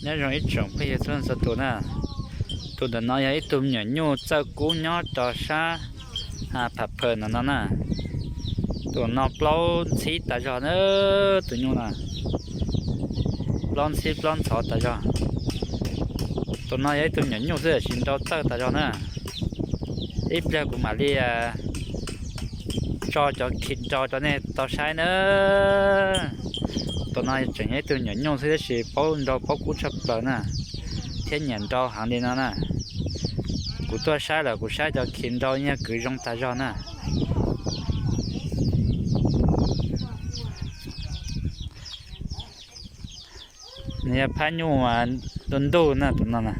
Nyob zoo ib tsoom phooj ywg txhua leej txhua tus na. Tus ntawm no yog ib tug me nyuam nyuj txawj kub nyob rau sab Pham Phawm ntawm no na. Tus no plaub ntxhib tas zog na, tus nyuj no plaub ntxhib plaub ntxhov tas zog. Tus no yog ib tug me nyuam nyuj xwb tiam sis nrau txawj tas zog na. Ib pliag kuv mam li tso cov khi nrau rau nej tau saib na. Tus no tseem yog ib tug me nyuam nyuj xwb tab sis paub nrau paub kub tshaj plaws na, thiab nyiam nrau heev li no na. Kuv tuaj saib lawm kuv saib cov khi nrau yeej yog kwv zoo tas zog na. Nws yog phab nyuj ntuj ntuj na tus no na.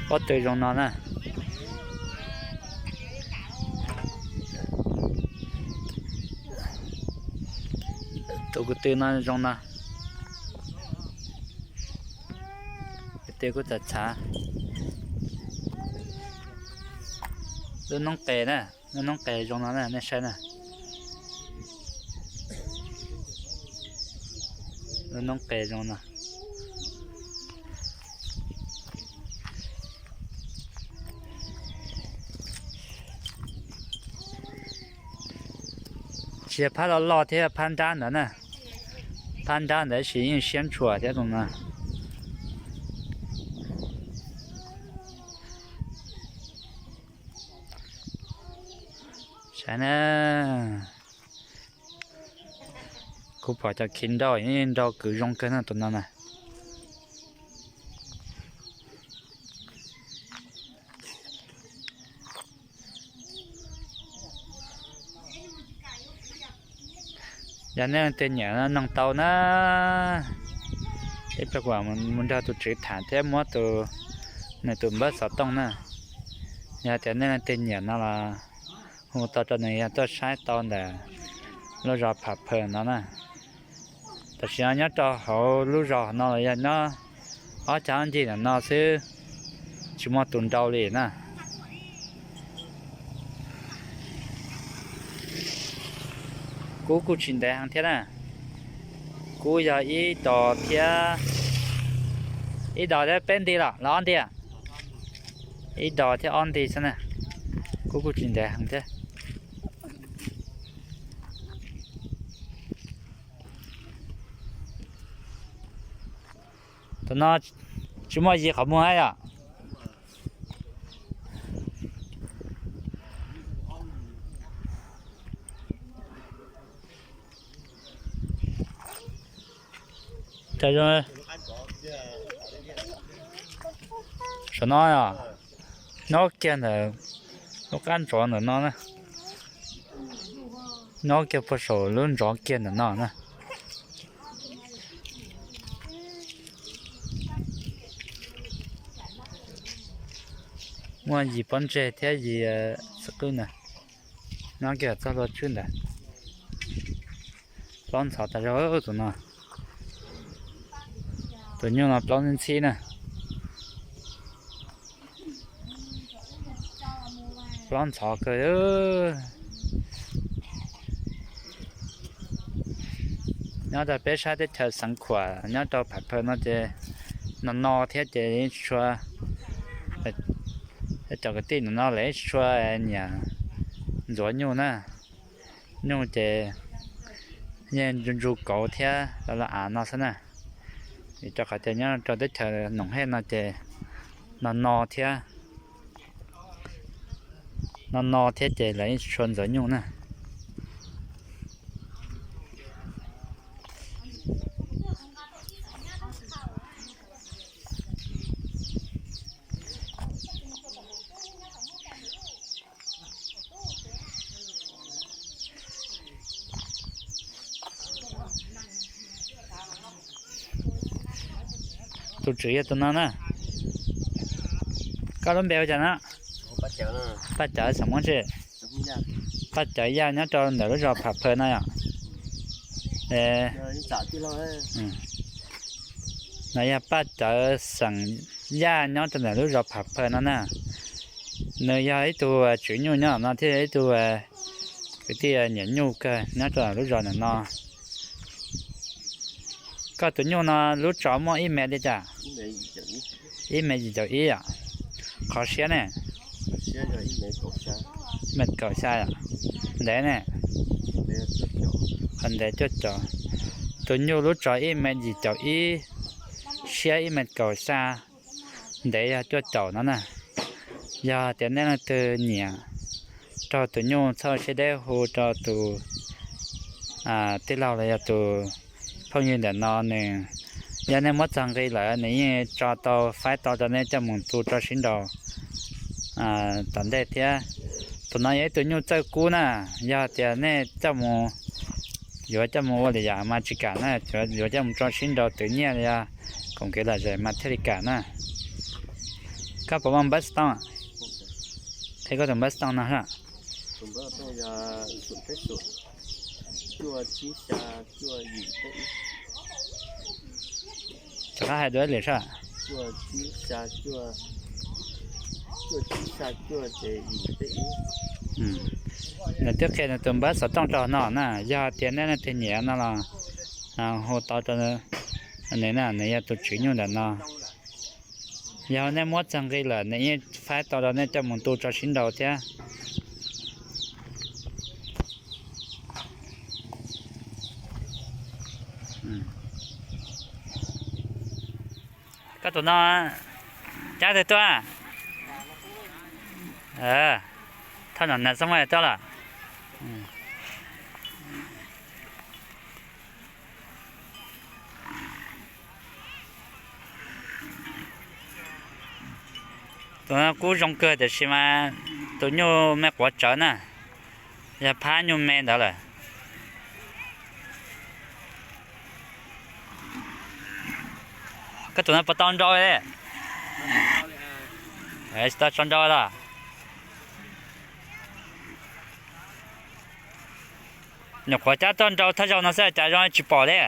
Pob tw zoo no na. Tus ko tw no zoo no. Ko tw kuj txav txhav. Lub noob qes na, lub noob qes zoo no na nej saib na. Lub noob qes zoo no. Tsis yog phab loj loj thiab, phab nrab ntawd na. Phab nrab ntawd tab sis yeej siab ntshua thiab tus no. Saib na, kuv pom cov khi nrau yeej nrau kwv zoo kawg na tus no na. Yog nej leej twg nyiam noog tau na, ib pliag kuv mam mus nrog tus tswv tham thiab muab tus, nws tus npawb xov tooj na. Yog tias nej leej twg nyiam no los hu tau rau nws yog tuaj saib tau ntawm lub zos Pham Phawm no na. Tam sim no nyob rau hauv lub zos no los yog nyob ob cag ob ncig ntawm no xwb, tsis muaj tus nrau li na. Kub kuj tsis ntev heev thiab na. Kub yog ib dos thiab, ib dos thiab peb nti los los ob nti, ib dos thiab ob nti xwb na. Kub kuj tsis ntev heev thiab. Tus no tsis muaj yis qhov muag yom. Saum no, nyob kiag ntawm lub qab ntsov ntawm no na. Nyob kiag puag saum lub ntsov kiag ntawm no na. Muaj yim pob ntseg thiab yim xwb qwb ntawd, nyob kiag txog lub tswb ntawd. Plaub ntxhov tas zog tus no. Tus nyuj no plaub ntxhib na. Plaub ntxhov kawg. Nyob rau peb sab teb chaws Xeev Khuam nyob rau Pham Phawm no ces no no thiab ces tsis tshua, cov kwv tij no no lawv tsis tshua nyiam ntxuav nyuj na. Nyuj ces yeej ntsu ntsu kauv thiab los los av no xwb na. Vim rau qhov tias nyob rau teb chaws Noom Hej no ces no no thiab, no no thiab ces lawv yeej tsis tshua ntxuav nyuj na. Tus tswv yog tus no na. Koj lub npe ua cas na? Paj Cawv xam muab tsi? Paj Cawv Yaj nyob rau ntawm lub zos Pham Phawm no yom. No yog Paj Cawv xeem Yaj nyob rau ntawm lub zos Pham Phawm no na. Nws yog ib tug tswv nyuj nyob no thiab yog ib tug kwv tij nyiam nyuj kawg nyob rau lub zos ntawm no. Koj tus nyuj no lub tsov muaj ib mev li cas? Ib mev yim caum ib yom. Qhov siab ne? Mev kaum xya yom. Ntev ne? Qhov ntev cuaj caum. Tus nyuj lub tsov ib mev yim caum ib, siab ib mev kaum xya, ntev yog cuaj caum no na. Yog tias nej leej twg nyiam raug tus nyuj txhob siab deb hu rau tus tij laug los yog tus phooj ywg ntawm no nws, yog nej muab txog nqi lawm nws yeej tso tau, faib tau rau nej coj mus tu rau sib nraus tom ntej thiab. Tus no yog ib tug nyuj txawj kub na, yog tias nej coj mus, yuav coj mus ua li yam mas tsis kam na, yuav coj mus rau sib nraus twv nyiaj los yog koom kev lom zem mas thiaj li kam na. Koj puas muaj npawb xov tooj? Qhia koj tus npawb xov tooj no. Rov qab hais dua ib lwm soj. Nws twb qhia nws tus npawb xov tooj rau no na, yog tias nej leej twg nyiam no los hu tau rau nws na, nws yog tus tswv nyuj ntawm no. Yog nej muab txog nqi lawm nws yeej faib tau rau nej coj mus tu rau sib nraus thiab. Koj tus no cab twg tuaj? Thaj no nas xoob tuaj los. Tus no kuj zoo kawg tiam sis mas tus nyuj me quav tsawv na, yog phab nyuj me ntawd lawm. Koj tus no puas tau nrau li? Tsis tau tso nrau los. Nyuam qhuav cab tuaj nrau thaj zaug no xwb cas zoo tsis pom li.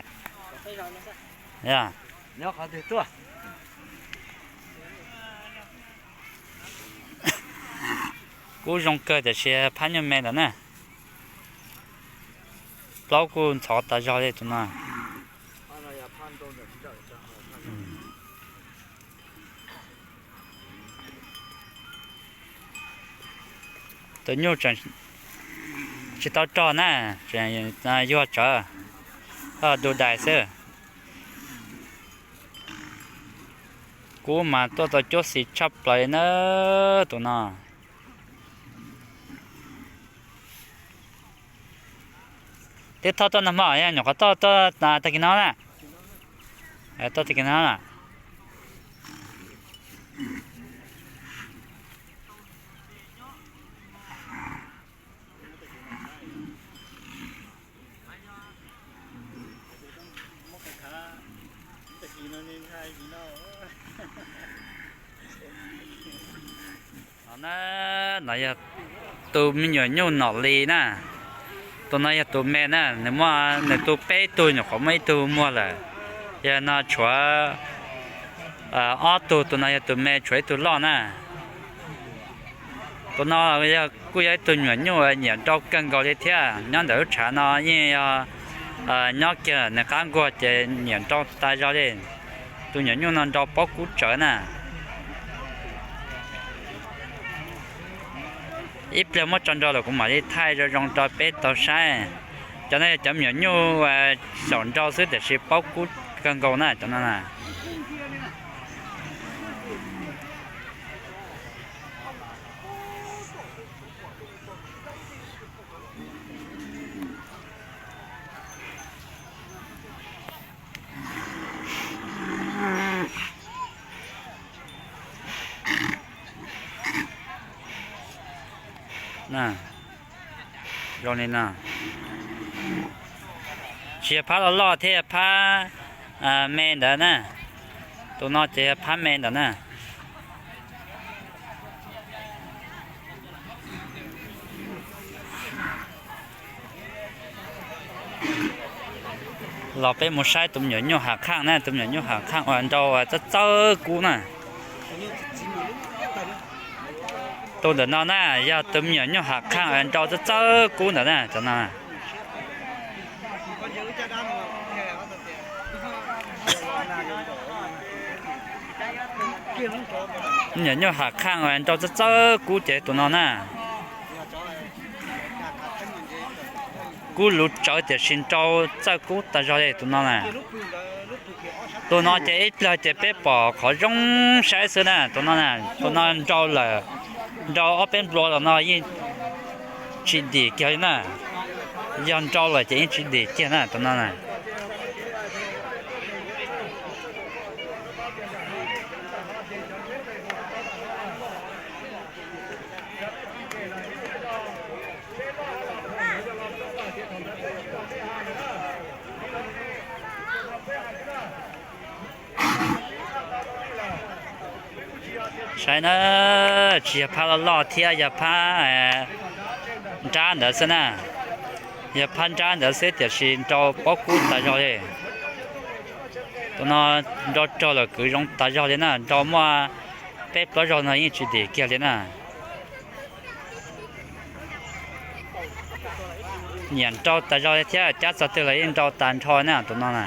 Kuj zoo kawg tiam sis phab nyuj me ntawd na. Plaub kuj ntxhov tas zog li tus no. Tus nyuj tseem tsis tau rog na, tseem yuag tsawv, du dais xwb. Kub mas tuaj tau cuab xis tshaj plaws li na tus no. Twb thauj tuaj nag hmo, nyuam qhuav thauj tuaj tag kis no na. Tuaj tag kis no na. No na, no yog tus me nyuam nyuj nom li na. Tus no yog tus me na, nws muaj, nws tu peb tug nyuam qhuav muaj ib tug muag lawm. Yog no tshuav ob tug, tus no yog tus me tshuav ib tug loj na. Tus no yog kuj yog ib tug nyuam nyuj nyiam nrau kawg nkaus li thiab. Nyob ntawm lub tshav no yeej yog nyob kiag nws qab nkuaj ces nyiam nrau tas zog li. Tus nyuam nyuj no nrau paub kub tsawv na. Ib pliag muab tso nrau lawm kuv mam li thaij zoo zoo rau peb tau saib. Cov no yog cov me nyuam nyuj xyaum nrau xwb tiam sis paub kub kawg nkaus na cov no na. Zoo li no, tsis yog phab loj loj thiab, yog phab me ntawd na. Tus no ces yog phab me ntawd na. Los peb mus saib tus me nyuam nyuj hav qhaaj na, tus me nyuam nyuj hav qhaaj uas nrau txawj txawj kub na. Tus ntawm no na yog tus me nyuam nyuj hav qhaaj uas nrau txawj txawj kub ntawm na, cov no. Nyuam nyuj ham khaj nrau txawj txawj kub ces tus no na. Kub luv tsawv tiam sis nrau txawj kub tas zog li tus no na. Tus no ces ib plag ces peb pom qhov zoo saib xwb na, tus no na, tus no nrau lawm, nrau ob peb nplua los no yeej tsis dim kiag li na. Yog nrau lawm ces yeej tsis dim kiag na tus no na. Saib na, tsis yog phab loj loj thiab, yog phab nrab ntawd xwb na. Yog phab nrab ntawd xwb tiam sis nrau pob kub tas zog li. Tus no nrau rog lawm kwv zoo tas zog li na, nrau muaj peb plaub zaug no yeej tsis dim kiag li na. Nyiam nrau tas zog li thiab, cab txog twg los yeej nrau tas nrho na tus no na.